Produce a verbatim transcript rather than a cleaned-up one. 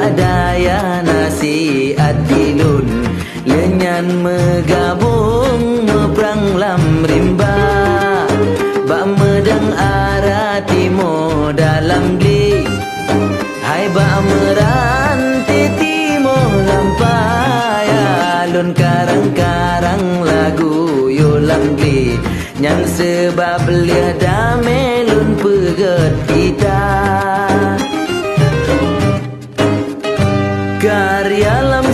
Daya nasihat di lôn, lé nyan meugabong meuprang lam rimba. Bak meudang ara timoh dalam glé, hai bak meuranté timoh lam paya. Lôn karang-karang lagu yo lam glé, nyan seubab lheueh damé lôn peugét gita. Karya lam